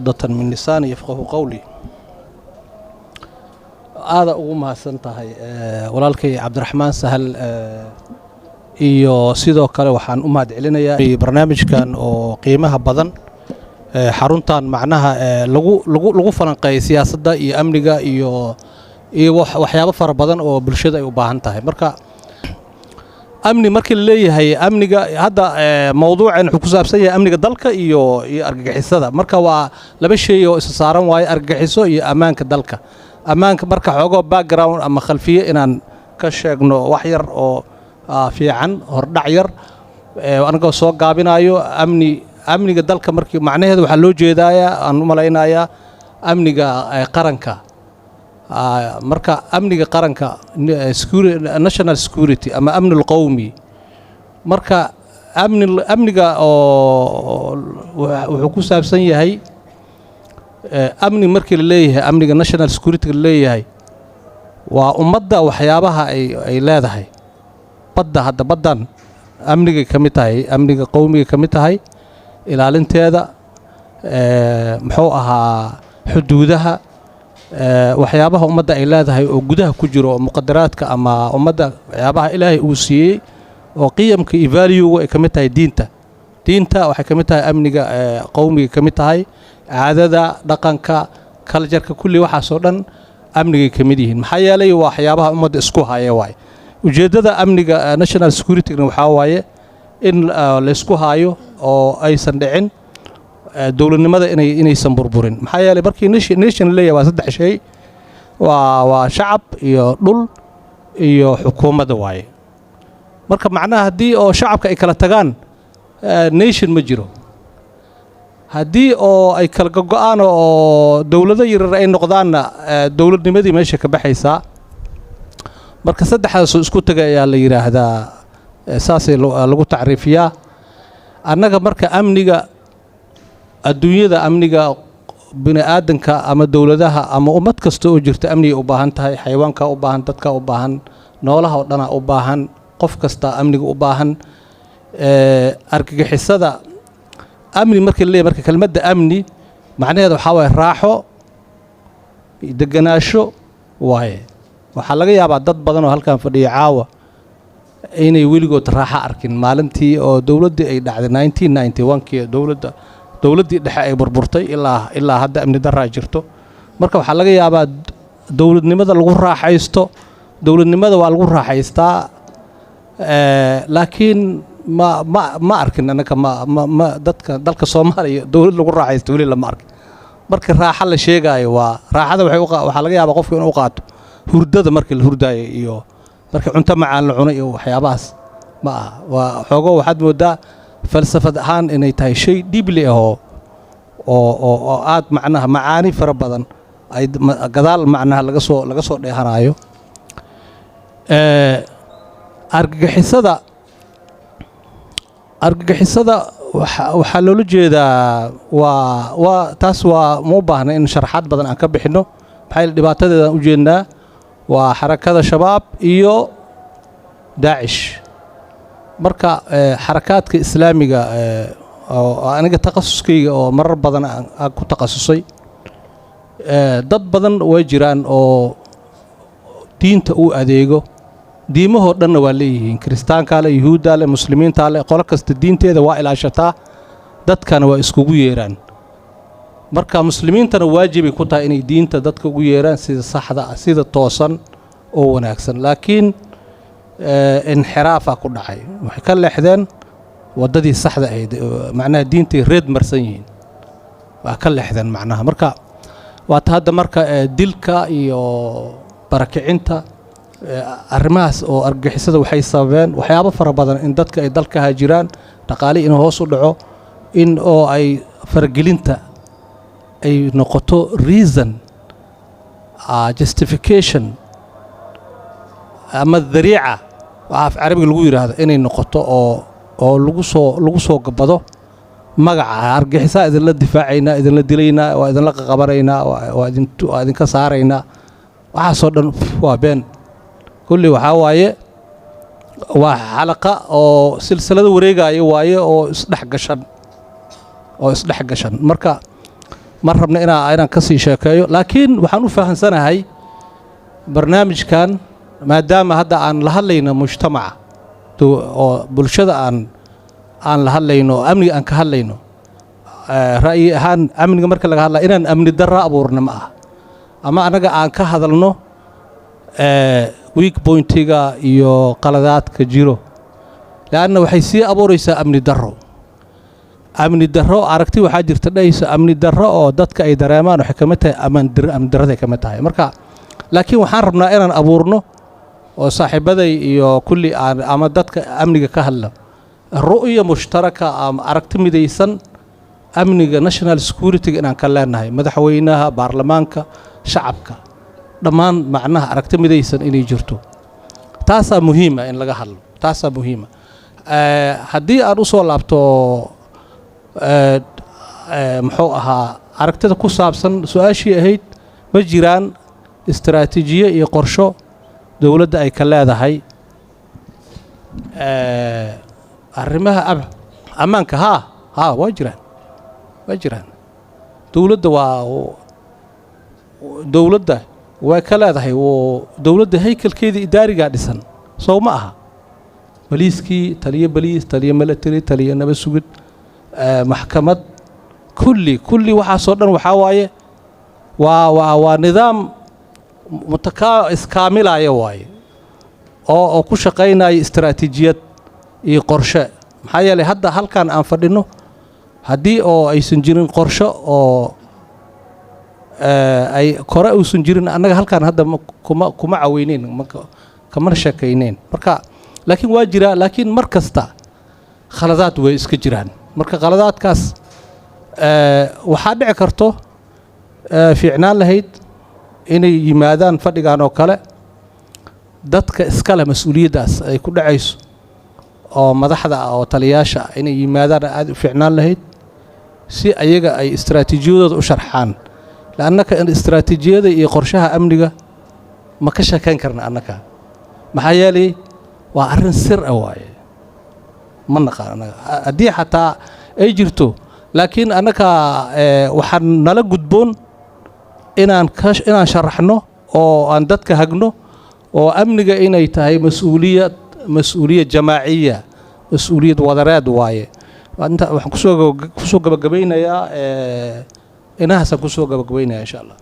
Cuqdatan min lisaani yafqahu qowli. Aada ugu mahadsan tahay walaalkay Cabdiraxmaan Sahal, iyo sidoo kale waxaan u mahad celinayaa barnaamijkan oo qiimaha badan, xaruntan macnaha lagu falanqeeyay siyaasadda iyo amniga iyo waxyaabo fara badan oo bulshada ay u baahan tahay. Marka amni markii la leeyahay, amniga hadda mowduucan wuxuu ku saabsan yahay amniga dalka iyo argagixisada. Marka waa laba shay oo isa saaran waaye, argagixiso iyo ammaanka dalka. Ammaanka marka xoogoo background ama khalfiye inaan ka sheegno wax yar oo fiican, hordhac yar, anagoo soo gaabinayo. Amniga dalka markii macnaheedu waxaa loo jeedayaa, aan u malaynayaa, amniga qaranka. Marka amniga qaranka, national security ama amni alqowmi. Marka amniga oo wuxuu ku saabsan yahay amni markii la leeyahay, amniga national security la leeyahay waa ummadda waxyaabaha ay leedahay. Badda hadda, baddan amnigay ka mid tahay, amniga qowmigay ka mid tahay, ilaalinteeda, muxuu ahaa, xuduudaha, waxyaabaha ummadda ay leedahay oo gudaha ku jiro oo muqadaraadka ama ummadda waxyaabaha Ilaahay uu siiyey oo qiyamka iyo valuega ay ka mid tahay. Diinta waxay ka mid tahay amniga qowmiga ka mid tahay, caadada, dhaqanka, cultureka, kulli waxaasoo dhan amnigay ka mid yihiin. Maxaa yeelay waa waxyaabaha ummadda isku haya waaye. Ujeeddada amniga national security-na waxaa waaye in laysku haayo oo aysan dhicin dowladnimada inaysan burburin. Maxaa yeelay markii nation leeyahay waa saddex shay: waa shacab iyo dhul iyo xukuumadda waaye. Marka macnaha haddii oo shacabka ay kala tagaan, nation ma jiro. Haddii oo ay kala gogo'aan oo dowlado yaryar ay noqdaanna, dowladnimadii meesha ka baxaysaa. Marka saddexdaasoo isku tagay ayaa la yidhaahdaa, saasay lagu tacriifiyaa. Annaga marka amniga adduunyada, amniga bini aadanka ama dowladaha ama ummad kasta oo jirta amnigay u baahan tahay. Xayawaankaa u baahan, dadkaa u baahan, noolaha oo dhanaa u baahan, qof kastaa amniga u baahan. Argagixisada, amni markii la leeyahay, marka kelmadda amni macnaheeda waxaa waaye raaxo, deganaasho waaye. Waxaa laga yaabaa dad badan oo halkan fadhiya caawa inay weligood raaxo arkin. Maalintii oo dowladdii ay dhacday, 1991kii, dowladdii dhexe ay burburtay, ilaa hadda amni daraa jirto. Marka waxaa laga yaabaa dowladnimada lagu raaxaysto, dowladnimada waa lagu raaxaystaa, laakiin ma arkin annaka ma dadka dalka Soomaaliya dowlad lagu raaxaysto weli lama arkin. Marka raaxo la sheegaayo, waa raaxada waxaa laga yaabaa qofku inuu qaato hurdada markii la hurdaayo iyo marka cunto macaan la cuno iyo waxyaabahaas. Ma aha, waa xoogo waxaad moodaa falsafad ahaan inay tahay shay deeply ah oo aad macnaha macaani fara badan ay gadaal macnaha laga soo dheehanaayo. Argagixisada waxaa loola jeedaa waa taas, waa ma u baahna in sharaxaad badan aan ka bixinno. Maxaa yeele dhibaatadeedaan u jeednaa, waa Xarakada Shabaab iyo Daacish. Marka xarakaadka islaamiga oo aniga takhasuskayga oo marar badan aan ku takhasusay, dad badan way jiraan oo diinta u adeego. Diimahoo dhanna waa leeyihiin, kiristaankaa le, yuhuuddaa le, muslimiintaa le, qolo kasta diinteeda waa ilaashataa, dadkana waa iskugu yeeraan. Marka muslimiintana waajibay ku tahay inay diinta dadka ugu yeeraan sida saxda ah, sida toosan oo wanaagsan. Laakiin inxiraafa ku dhacay, waxay ka leexdeen waddadii saxda ahayd, macnaha diintay reed marsan yihiin, waa ka leexdeen macnaha. Marka waata hadda marka dilka iyo barakicinta, arrimahaas oo argagixisada waxay sababeen waxyaabo fara badan, in dadka ay dalka haajiraan, dhaqaalihii inuu hoos u dhaco, in oo ay faragelinta ay noqoto reason, justification ama dariica waxaa af Carabiga lagu yidhaahdo inay noqoto oo lagu soo gabado magaca argagixisaa. Idinla difaacaynaa, idinla dilaynaa, waa idinla qaqabanaynaa, waa idinka saaraynaa. Waxaasoo dhan waa been. Kulli waxaa waaye waa xalaqa oo silsilado wareegaayo waaye oo isdhex gashan. Marka Ma rabna inaan ka sii sheekeeyo, laakiin waxaan u fahansanahay barnaamijkan, maadaama hadda aan la hadlayno mujtamaca oo bulshada aan la hadlayno oo amniga aan ka hadlayno, ra'yi ahaan amniga marka laga hadlaya inaan amni darra abuurna ma aha, ama annaga aan ka hadalno weak pointiga iyo qaladaadka jiro, leanna waxay sii abuuraysaa amni darro. Amni darro aragti waxaa jirta dhahayso amni darro oo dadka ay dareemaan waxay kamid tahay amni darraday kamid tahay. Marka laakiin waxaan rabnaa inaan abuurno oo saaxiibaday iyo kulli aan ama dadka amniga ka hadla ru'ya mushtaraka ama aragti midaysan amniga national security-ga inaan ka leenahay, madaxweynaha, baarlamaanka, shacabka, dhammaan, macnaha aragti midaysan inay jirto, taasaa muhiima in laga hadlo, taasaa muhiima. Haddii aan usoo laabto, muxuu ahaa aragtida ku saabsan su-aashii ahayd, ma jiraan istaraatiijiye iyo qorsho dowladda ay ka leedahay arrimaha ammaanka? Haa, waa jiraan, waa jiraan. Dowladda waa dowladda way ka leedahay. Dowladda haykalkeedii idaarigaa dhisan, sow ma aha? Baliiskii, taliyo baliis, taliyo military, taliyo nabad sugid, maxkamad, kulli waxaasoo dhan waxaa waaye waa nidaam iskaamilaya waaye oo ku shaqaynaya istaraatiijiyad iyo qorshe. Maxaa yeelay hadda halkan aan fadhino haddii oo aysan jirin qorshe oo ay kore uusan jirin, annaga halkan hadda kuma caweyneyn, kamana sheekayneyn. Marka laakiin waa jiraa, laakiin mar kasta khaladaad way iska jiraan. Marka khaladaadkaas waxaa dhici karto fiicnaan lahayd inay yimaadaan fadhigan oo kale dadka iskale mas-uuliyaddaas ay ku dhacayso oo madaxda ah oo taliyaasha ah, inay yimaadaan aada u fiicnaan lahayd si ayaga ay istaraatiijiyadooda u sharxaan, leannaka istaraatiijiyada iyo qorshaha amniga ma ka sheekayn karna annaka, maxaa yeelay waa arrin sir ah waaye, ma naqaan annaga haddii xataa ay jirto. Laakiin annaka waxaan nala gudboon inaan sharaxno oo aan dadka hagno oo amniga inay tahay mas-uuliyad, mas-uuliyad jamaaciya, mas-uuliyad wadareed waaye. Inta waxaan kusoo gabagabaynayaa, inahaasaan kusoo gabagabaynaya, insha Allah.